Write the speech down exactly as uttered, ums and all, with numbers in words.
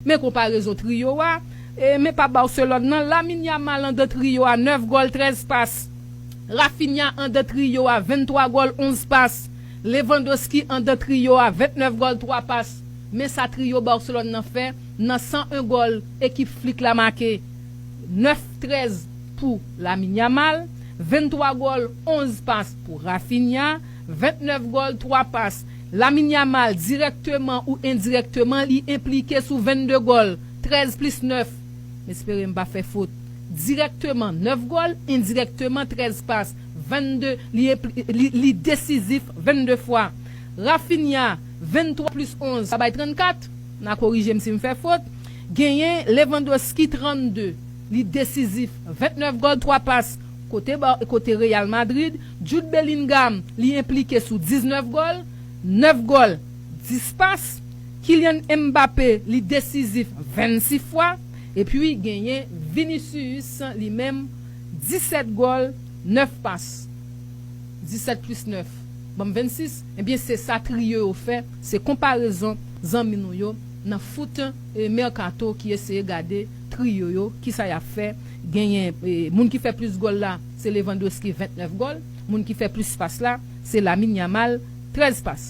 Men konparezon triyo a, e, men pa Barcelone nan, Lamine Yamal anndan triyo a, nèf gòl, trèz pas. Raphinha anndan triyo a, venntwa gòl, onz pas. Lewandowski anndan triyo a, ventnèf gòl, twa pas. Men sa triyo Barcelone nan fè, nan san en gòl ekip Flick la make, nèf trèz pou Lamine Yamal, venntwa gòl, onz pas pou Raphinha, ventnèf gòl, twa pas. Lamine Yamal, dirèkteman ou endirèkteman, li enplike sou vennde gòl, trèz plis nèf. M espere m pa fè fot. Dirèkteman, nèf gòl, endirèkteman, trèz pas, vennde, li, enpli- li, li desizif vennde fwa. Raphinha, venntwa plis onz, sa bay trannkat. N a korije m si m fè fot. Genyen Lewandowski, trannde. Li desizif, ventnèf gòl, twa pas. Kote, ba- kote Real Madrid, Jude Bellingham, li enplike sou diznèf gòl, nèf gòl, dis pas. Kylian Mbappé, li desizif vennsis fwa. Epi genyen Vinicius, li menm, disèt gòl, nèf pas. Disèt plis nèf, ban m vennsis. Ebyen, se sa triyo yo fè. Se konparezon zanmi nou yo nan foot, e, Mercato ki eseye gade triyo yo, kisa y ap fè. Genyen, e, moun ki fè plis gòl la, se Lewandowski, ventnèf gòl. Moun ki fè plis pas la, se Lamine Yamal, trèz pas.